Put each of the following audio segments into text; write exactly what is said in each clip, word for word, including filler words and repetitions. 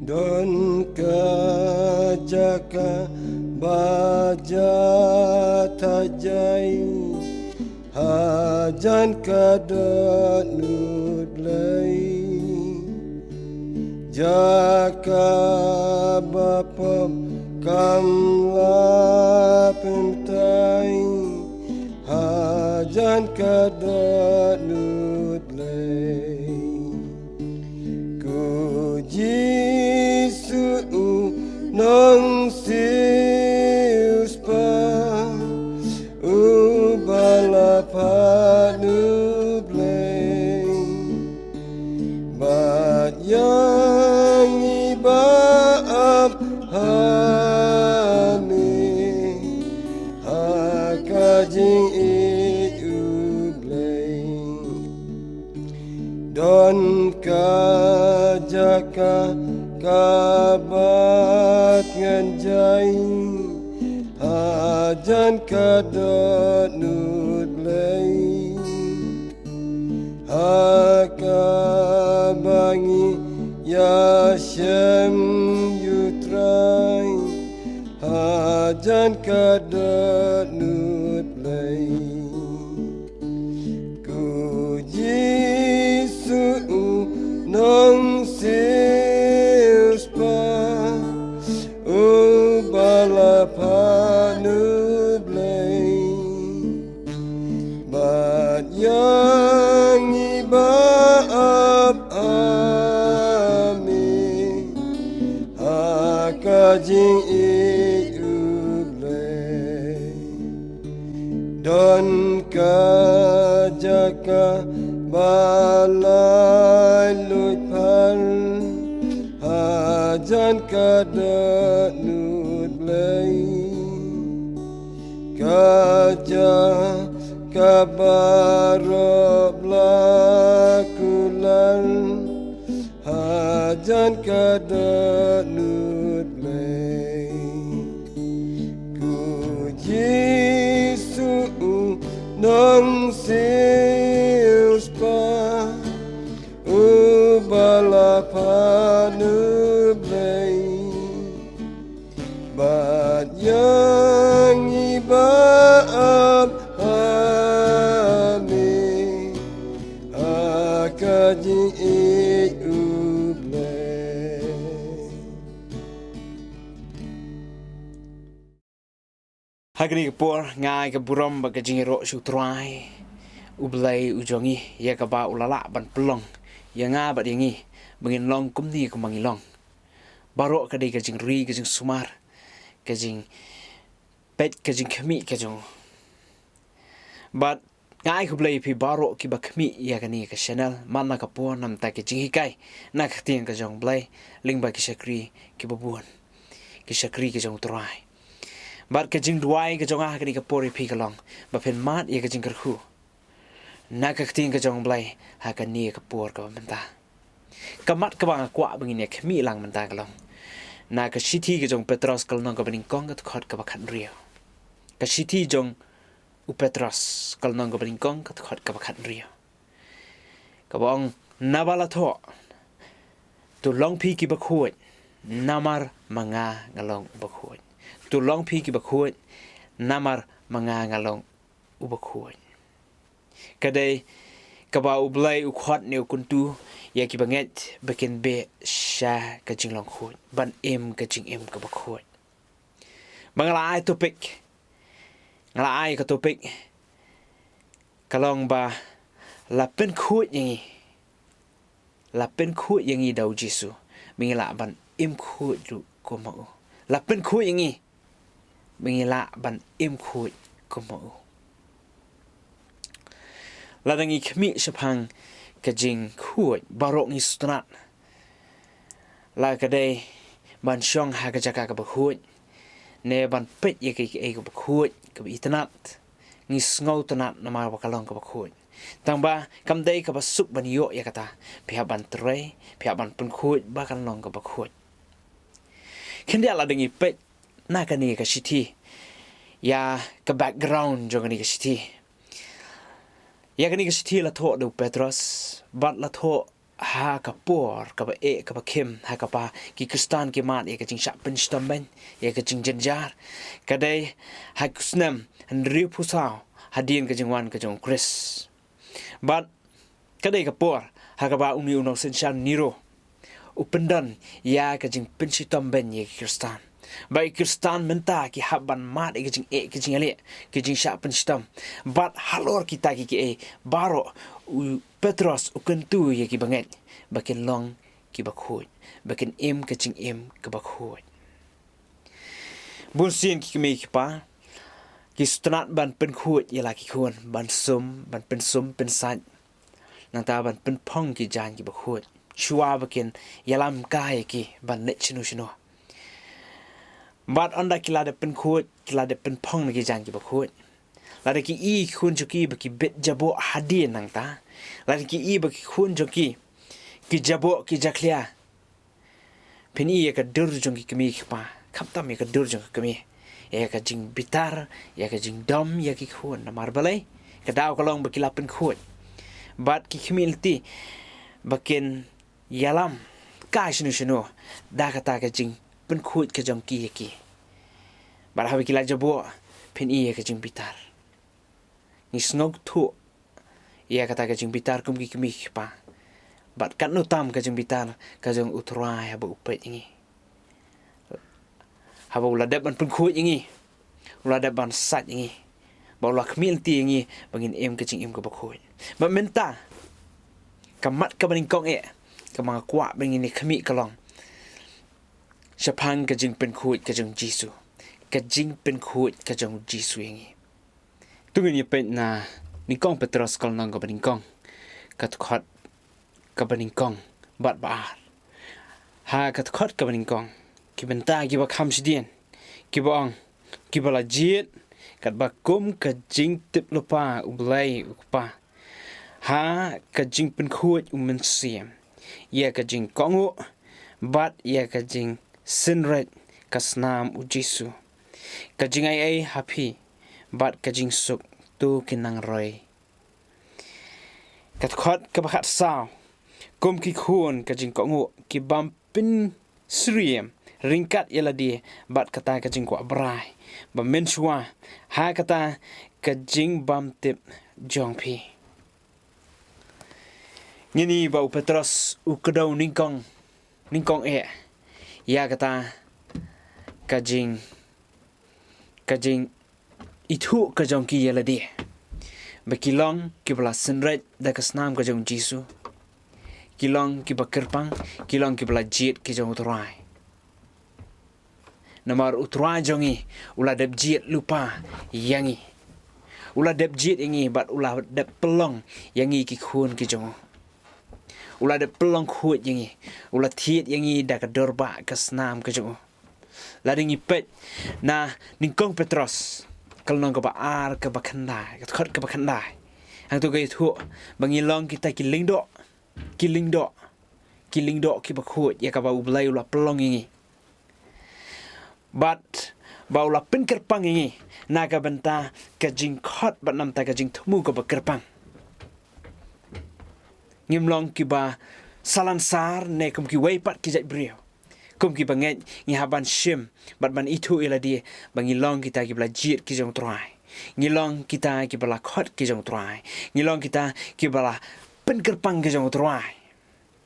Don ka jaka ba jathaid jai hajan ka dohnud Blei. Jaka ba pop kam la pyntai hajan ka dohnud Blei. Ko Jisu u nongsiewspah uba la phah na u Blei. Bad ïa ngi ba ap ha me ha ka jingïeit u Blei. Don ka jaka kaba thngan jai hajan ka dohnud Blei. Ha kaba ngi ïashem ïa u Trai hajan ka dohnud Blei. Ko Jisu u nongsiewspah uba la phah na u Blei. Bad ïa ngi ba ap ha me ha ka jingïeit u Blei. Don ka jaka ba la luid phar hajan ka dohnud Blei. Ka jaka baroh la kular hajan ka dohnud Blei. Ko Jisu u nongsiewspah uba la phah na u Blei. Bad ïa ngi ba ap ha me ha ka jingïeit u Blei. Ha kane ka por nga ai ka burom bad ka jingïaroh sha u Trai u Blei u jong ngi ïa kaba u la lah ban pynlong ïa nga bad ïa ngi ba ngin long kumne kumba ngi long. Baroh ka dei ka jingri, ka jingsumar, ka jingpeit, ka jingkhmih ka jong u. Bad nga ai khublei ïa phi baroh kiba khmih ïa kane ka channel man la ka por namar ka jinghikai na ka ktien ka jong u Blei lyngba ki shakri kiba bun, ki shakri ki jong u Trai. Bad ka jingduwai ka jong nga ha kane ka por ïa phi ka long ba phin mad ïa ka jingkyrkhu na ka ktien ka jong u Blei ha kane ka por kaba mynta. Ka mat kaba nga kwah ba ngin ïa khmih lang mynta ka long na ka shithi ka jong u Petros ka lynnong kaba nyngkong ka dkhot kaba khathynriew. Ka shithi jong u Petros ka lynnong kaba nyngkong ka dkhot kaba khathynriew, kaba ong, naba la thoh, to long phi kiba khuid namar ma nga nga long uba khuid. To long phi kiba khuid namar ma nga nga long uba khuid. Ka dei kaba u Blei u khot ne u kyntu ïa kiba ngeit ba kin beh sha ka jinglong khuid, ban im ka jingim kaba khuid. Ba nga la ai topic, nga la ai ka topic ka long ba la pynkhuid ïa ngi, la pynkhuid ïa ngi da u Jisu ba ngi lah ban im khuid ruh kum ma u. La pynkhuid ïa ngi ba ngi lah ban im khuid kum ma u. Lada ngi khmih shaphang ka jingkhuid, baroh ngi sngewtynnat, la ka dei ban shong ha ka jaka kaba khuid ne ban peit ïa kaei kaei kaba khuid, kaba itynnat, ngi sngewtynnat namar ba ka long kaba khuid. Tangba kam dei kaba suk ban ïoh ïa kata. Phi hap ban trei, phi hap ban pynkhuid ba kan long kaba khuid. Khyndiat lada ngi peit na kane ka shithi, ïa ka background jong kane ka shithi. Ïa kane ka shithi la thoh da u Petros bad la thoh Ha ka por kaba eh kaba khim ha kaba ki Khristan ki mad ïa ka jingshah pynshitom beiñ, ïa ka jingjynjar, ka dei ha u snem hynriew phew saw hadien ka jingwan ka jong u Khrist. Bad ka dei ka por ha kaba une u nongsynshar Nero u pyndon ïa ka jingpynshitom beiñ ïa ki Khristan. Ba ki Khristan mynta ki hap ban mad ïa ka jingeh, ka jingïaleh, ka jingshah pynshitom. Bad halor kita ki, kiei baroh, u Petros u kyntu ïa ki bangeit ba kin long kiba khuid, ba kin im ka jingim kaba khuid. Bun sien ki kmie ki kpa ki sngewtynnad ban pynkhuid ïa la ki khun, ban sum, ban pynsum pynsait, nangta ban pynphong ki jaiñ kiba khuid, shuwa ba kin ïalam kai ïa ki ban leit shano shano. Bad ynda ki la dep pynkhuid, ki la dep pynphong na ki jaiñ kiba khuid, lada ki i ki khun jong ki ba ki bit jaboh hadien nangta, lada ki i ba ki khun jong ki ki jaboh, ki jakhlia, phin i ïa ka dur jong ki kmie ki kpa, khamtam ïa ka dur jong ki kmie, ïa ka jingbitar, ïa ka jingdom ïa ki khun. Namar balei? Ka daw ka long ba ki la pynkhuid. Bad ki khmih lynti ba kin ïalam kai shano shano da kata ka jingpynkhuid ka jong ki ïa ki. Bad haba ki la jaboh, phin i ïa ka jingbitar. Ngi sngewthuh ïa kata ka jingbitar kum ki kmie ki kpa. Bad katno tam ka jingbitar ka jong u Trai haba u peit ïa ngi, haba u la dep ban pynkhuid ïa ngi, u la dep ban sait ïa ngi, ba u la khmih lynti ïa ngi ba ngin im ka jingim kaba khuid. Bad mynta ka mat kaba nyngkong eh kaba nga kwah ba ngin ïa khmih ka long shaphang ka jingpynkhuid ka jong u Jisu. Ka jingpynkhuid ka jong u Jisu ïa ngi. To ngin ïa peit na Nyngkong Petros ka lynnong kaba nyngkong, ka dkhot kaba nyngkong bad ba ar. Ha ka dkhot kaba nyngkong, ki bynta kiba kham shadien kiba ong, kiba la jied katba kum ka jingtip lypa U Blei U Kpa ha ka jingpynkhuid U Mynsiem, ïa ka jingkohnguh bad ïa ka jingsynreit ka snam U Jisu. Ka jingaiei ha phi bad ka jingsuk, to kin nang roi. Ka dkhot kaba khatsaw, kum ki khun ka jingkohnguh, ki bym pynsyriem ryngkat ïa lade bad kata ka jingkwah brai ba mynshuwa ha kata ka jingbymtip jong phi. Ngin i ba u Petros u kdew nyngkong, nyngkong eh ïa kata ka jing, ka jingithuh ka jong ki ïa lade, ba ki long kiba la synreit da ka snam ka jong u Jisu. Ki long kiba kyrpang, ki long kiba la jied ki jong u Trai. Namar u Trai jong ngi u la dep jied lypa ïa ngi. U la dep jied ïa ngi bad u la dep pynlong ïa ngi ki khun ki jong u. U la dep pynlong khuid ïa ngi. U la thied ïa ngi da ka dur ba ka snam ka jong u. Lada ngi peit na Nyngkong Petros ka lynnong kaba ar, kaba khyndai, ka dkhot kaba khyndai, hangto ka ïathuh ba ngi long kita ki lyngdoh, ki lyngdoh, ki lyngdoh kiba khuid ïa kaba U Blei u la pynlong ïa ngi. Bad ba u la pynkyrpang ïa ngi na ka bynta ka jingkhot bad namar ka jingthmu kaba kyrpang. Ngim long kiba salansar ne kum kiwei pat ki jait briew. Kum kiba ngeit ngi hap ban shim bad ban ithuh ïa lade ba ngi long kita kiba la jied ki jong u Trai. Ngi long kita kiba la khot ki jong u Trai. Ngi long kita kiba la pynkyrpang ki jong u Trai.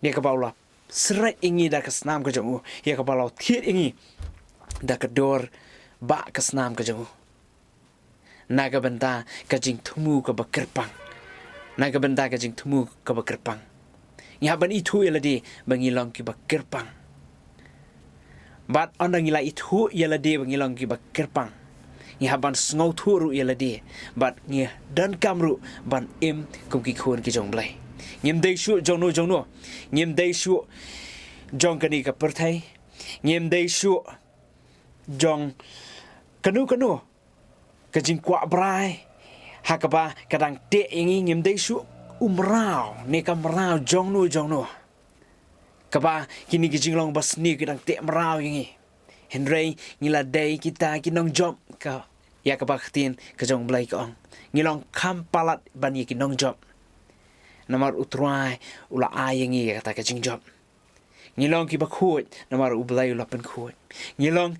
Ïa kaba u la synreit ïa ngi da ka snam ka jong u, ïa kaba u la thied ïa ngi da ka dur ba ka snam ka jong u. Na ka bynta ka jingthmu kaba kyrpang. Na ka bynta ka jingthmu kaba kyrpang. Ngi hap ban ithuh ïa lade ba ngi long kiba kyrpang. Bad ynda ngi la ithuh ïa lade ba ngi long kiba kyrpang, ngi hap ban sngewthuh ruh ïa lade bad ngi donkam ruh ban im kum ki khun ki jong u Blei. Ngim dei shuh jongno jongno. Ngim dei shuh jong kane ka pyrthei. Ngim dei shuh jong kano kano ka jingkwah brai ha kaba ka dang teh ïa ngi. Ngim dei shuh u mraw ne ka mraw jongno jongno, kaba kine ki jinglong basniew ki dang teh mraw ïa ngi. Hynrei ngi la dei kita ki nongjop, ka ïa kaba ka ktien ka jong u Blei ka ong, ngi long kham palat ban ïa ki nongjop. Namar U Trai u la ai ïa ngi ïa kata ka jingjop. Ngi long kiba khuid namar U Blei u la pynkhuid. Ngi long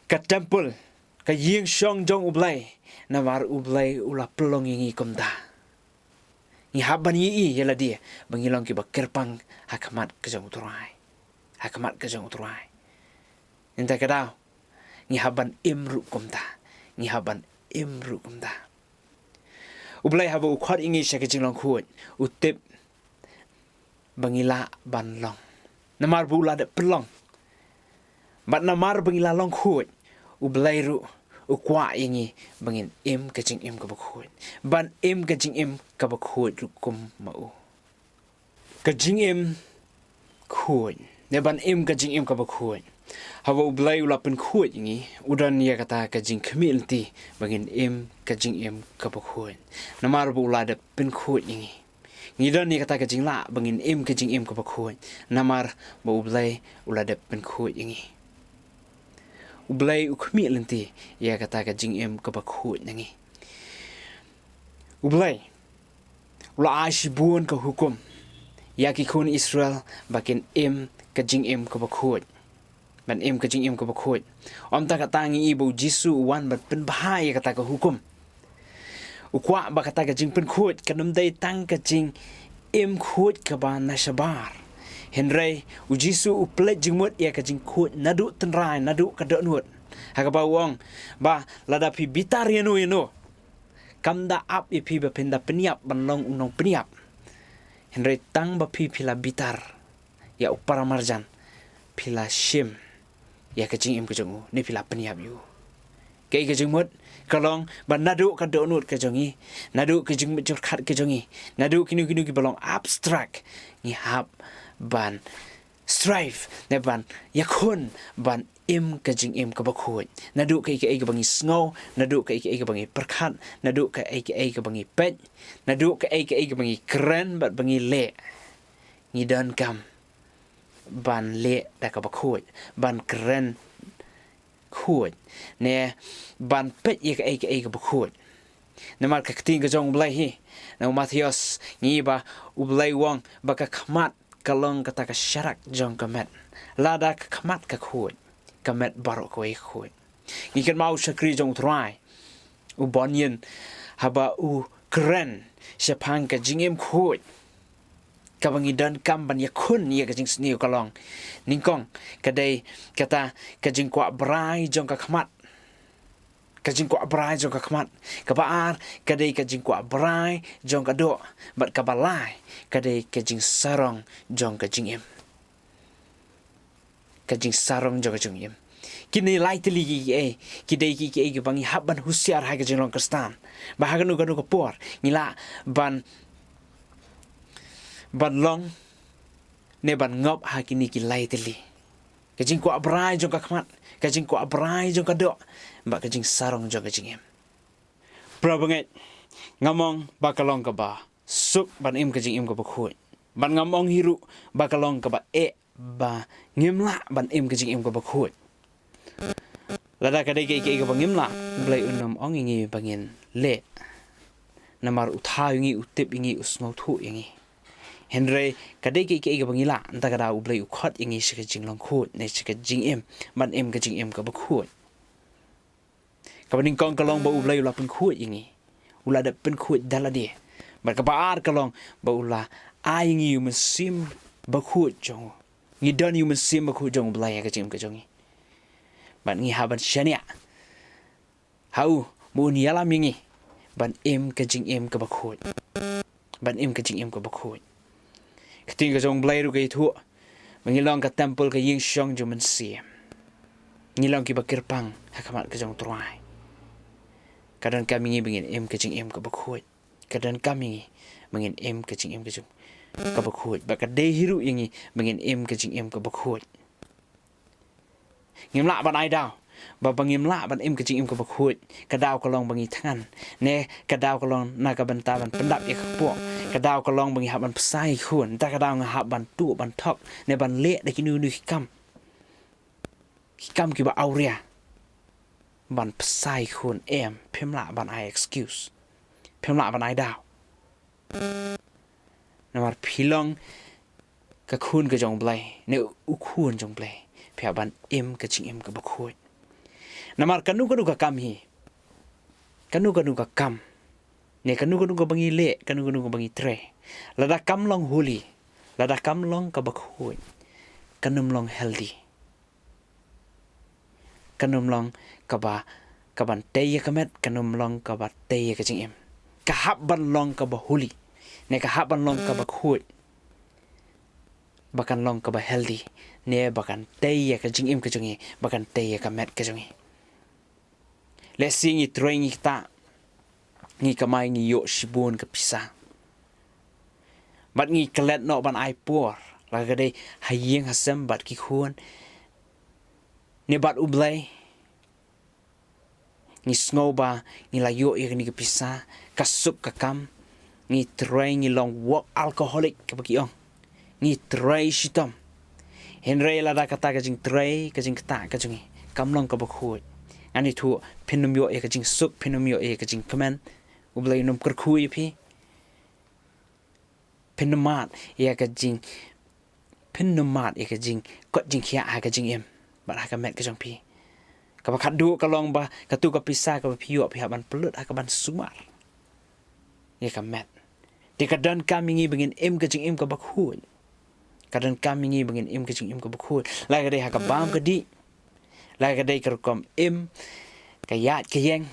ka temple, ka ïing shong jong U Blei, namar U Blei u la pynlong ïa ngi kumta. Ngi hap ban ïohi ïa lade ba ngi long kiba kyrpang ha khmat ka jong U Trai. Ha khmat ka jong U Trai. Nangta ka daw, ngi hap ban im ruh kumta. Ngi hap ban im ruh kumta. U Blei haba u khot ïa ngi sha ka jinglong khuid, u tip ba ngi lah ban long. Namar ba u la dep pynlong. Bad namar ba ngi la long khuid, U Blei ruh u kwah ïa ngi ba ngin im ka jingim kaba khuid. Ban im ka jingim kaba khuid ruh kum ma u. Ka jingim khuid. Ne ban im ka jingim kaba khuid. Haba U Blei u la pynkhuid ïa ngi, u don ïa kata ka jingkhmih lynti ba ngin im ka jingim kaba khuid. Namar ba u la dep pynkhuid ïa ngi. Ngi don ïa kata ka jinglah ba ngin im ka jingim kaba khuid. Namar ba U Blei u la dep pynkhuid ïa ngi. U Blei u khmih lynti ïa kata ka jingim kaba khuid na ngi. U Blei u la ai shibun ka hukum ïa ki khun Israel ba kin im ka jingim kaba khuid. Ban im ka jingim kaba khuid. Ym tang kata, ngi i ba U Jisu u wan ban pynbha ïa kata ka hukum. U kwah ba kata ka jingpynkhuid kan ym dei tang ka jingim khuid kaba na shabar. Hynrei U Jisu u pynleit jingmut ïa ka jingkhuid naduh tynrai, naduh ka dohnud. Ha kaba u ong ba lada phi bitar ïano ïano, kam da ap ïa phi ba phin da pynïap ban long u nongpynïap. Hynrei tang ba phi, phi la bitar ïa u paramarjan, phi la shim ïa ka jingim ka jong u, ne phi la pynïap ïa u. Kaei ka jingmut? Ka long ba naduh ka dohnud ka jong ngi, naduh ka jingmut jingpyrkhat ka jong ngi, naduh kino kino kiba long abstract, ngi hap ban strive, ne ban ïakhun ban im ka jingim kaba khuid. Naduh kaei kaei kaba ngi sngew, naduh kaei kaei kaba ngi pyrkhat, naduh kaei kaei kaba ngi peit, naduh kaei kaei kaba ngi kren bad ba ngi leh, ngi donkam ban leh da kaba khuid, ban kren khuid, ne ban peit ïa kaei kaei kaba khuid. Namar ka ktien ka jong U Blei hi na u Mathaios, ngi i ba U Blei u ong ba ka khmat ka long kata ka sharak jong ka met. Lada ka khmat ka khuid, ka met baroh kawei ka khuid. Ngi kynmaw u shakri jong U Trai, u Bunyan, haba u kren shaphang ka jingim khuid kaba ngi donkam ban ïakhun ïa ka jingsniew, ka long, nyngkong, ka dei kata ka jingkwah brai jong ka khmat. Ka jingkwah brai jong ka khmat. Kaba ar, ka dei ka jingkwah brai jong ka doh. Bad kaba lai, ka dei ka jingsarong jong ka jingim. Ka jingsarong jong ka jingim. Kine lai tylli kiei kiei ki dei kiei kiei kiba ngi hap ban husiar ha ka jinglong Khristan. Ba ha kano kano ka por ngi lah ban, ban long ne ban ngop ha kine ki lai tylli. Ka jingkwah brai jong ka khmat, ka jingkwah brai jong ka doh, bad ka jingsarong jong ka jingim. Para bangeit, ngam ong ba ka long kaba suk ban im ka jingim kaba khuid. Bad ngam ong hi ruh ba ka long kaba eh ba ngim lah ban im ka jingim kaba khuid. Lada ka dei kaei kaei kaba ngim lah, U Blei un ym ong ïa ngi ba ngin leh. Namar u thaw ïa ngi, u tip ïa ngi, u sngewthuh ïa ngi. Hynrei ka dei kaei kaei kaba ngi lah, nangta ka daw U Blei u khot ïa ngi sha ka jinglong khuid, ne sha ka jingim, ban im ka jingim kaba khuid. Kaba nyngkong ka long ba U Blei u la pynkhuid ïa ngi. U la dep pynkhuid da lade. Bad kaba ar ka long ba u la ai ïa ngi u Mynsiem Bakhuid jong u. Ngi don ïa u Mynsiem Bakhuid jong U Blei ha ka jingim ka jong ngi. Bad ngi hap ban shaniah ha u ba un ïalam ïa ngi ban im ka jingim kaba khuid. Ban im ka jingim kaba khuid. Ka ktien ka jong U Blei ruh ka ïathuh ba ngi long ka temple, ka ïing shong jong U Mynsiem. Ngi long kiba kyrpang ha khmat ka jong U Trai. Ka donkam ïa ngi ba ngin im ka jingim kaba khuid. Ka donkam ïa ngi ba ngin im ka jingim ka jong, kaba khuid. Bad ka dei hi ruh ïa ngi ba ngin im ka jingim kaba khuid. Ngim lah ban ai daw ba, ba ngim lah ban im ka jingim kaba khuid. Ka daw ka long ba ngi thngan, ne ka daw ka long na ka bynta ban pyndap ïa ka kpoh. Ka daw ka long ba ngi hap ban pynshai khun. Nangta ka daw ngi hap ban tuh, ban thok, ne ban leh da kino kino ki kam, ki kam kiba awria ban pynshai khun. Em, phim lah ban ai excuse. Phim lah ban ai daw. Namar phi long ka khun ka jong U Blei, ne u khun jong U Blei, phi hap ban im ka jingim kaba khuid. Namar kano kano ka kam hi, kano kano ka kam, ne kano kano kaba ngi leh, kano kano kaba ngi trei, lada kam long holy, lada kam long kaba khuid, kan ym long healthy. Kan ym long kaba, kaban tei ïa ka met, kan ym long kaba tei ïa ka jingim. Ka hap ban long kaba holy, ne ka hap ban long kaba khuid, ba kan long kaba healthy, ne ba kan tei ïa ka jingim ka jong ngi, ba kan tei ïa ka met ka jong ngi. Lehse ngi trei, ngi ktah, ngi kamai, ngi ïoh shibun ka pisa, bad ngi klet noh ban ai por, la ka dei ha ïing ha sem bad ki khun, ne bad U Blei. Ngi sngew ba ngi la ïoh ïa kane ka pisa, ka suk ka kam, ngi trei, ngi long workaholic kaba ki ong, ngi trei shitom. Hynrei lada kata ka jingtrei, ka jingktah ka jong ngi kam long kaba khuid, ngan ïathuh, phin ym ïoh ïa ka jingsuk, phin ym ïoh ïa ka jingkmen. U Blei un ym kyrkhu ïa phi. Phin ym mad ïa ka jing, phin ym mad ïa ka jingkoit jingkhiah ha ka jingim bad ha ka met ka jong phi. Kaba khatduh ka long ba katu ka pisa kaba phi ïoh, phi hap ban pynlut ha kaban sumar ïa ka met. Te ka donkam ïa ngi ba ngin im ka jingim kaba khuid. Ka donkam ïa ngi ba ngin im ka jingim kaba khuid, la ka dei ha ka bam ka dih, la ka dei ka rukom im, ka ïaid ka ïeng.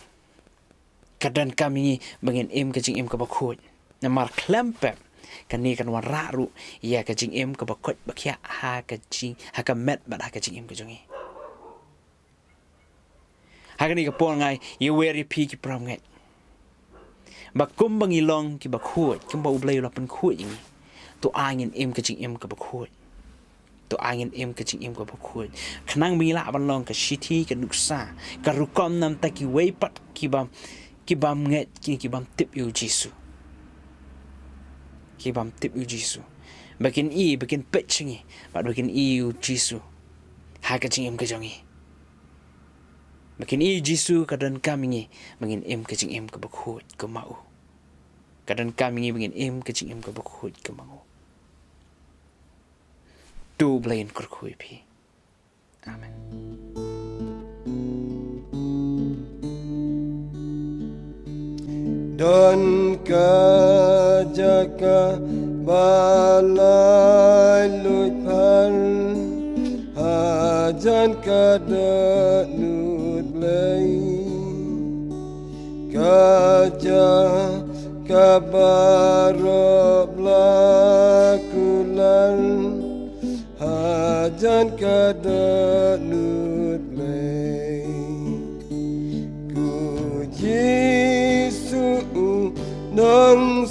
Ka donkam ïa ngi ba ngin im ka jingim kaba khuid. Namar khlem pep, kane kan wanrah ruh ïa ka jingim kaba koit ba khiah ha ka jing, ha ka met bad ha ka jingim ka jong ngi. Ha kane ka por nga ai wer ïa phi ki para bangeit, ba kumba ngi long kiba khuid, kumba U Blei u la pynkhuid ïa ngi, to ai ngin im ka jingim kaba khuid. To ai ngin im ka jingim kaba khuid, khnang ba ngi lah ban long ka shithi, ka nuksa, ka rukom na bynta kiwei pat ki bym, ki bym ngeit, ki, ki bym tip ïa U Jisu. Ki bym tip ïa U Jisu, ba kin i, ba kin peit sha ngi, bad ba kin i ïa U Jisu ha ka jingim ka jong ngi. Ba kin i ïa U Jisu, ka donkam ïa ngi ba ngin im ka jingim kaba khuid kum ma u. Ka donkam ïa ngi ba ngin im ka jingim kaba khuid kum ma u. To U Blei un kyrkhu ïa phi. Amen. Don ka jaka ba la lut phar hajan ka dohnud Blei. Ka jaka baroh la kular hajan ka dohnud Blei. Ko Jisu u nong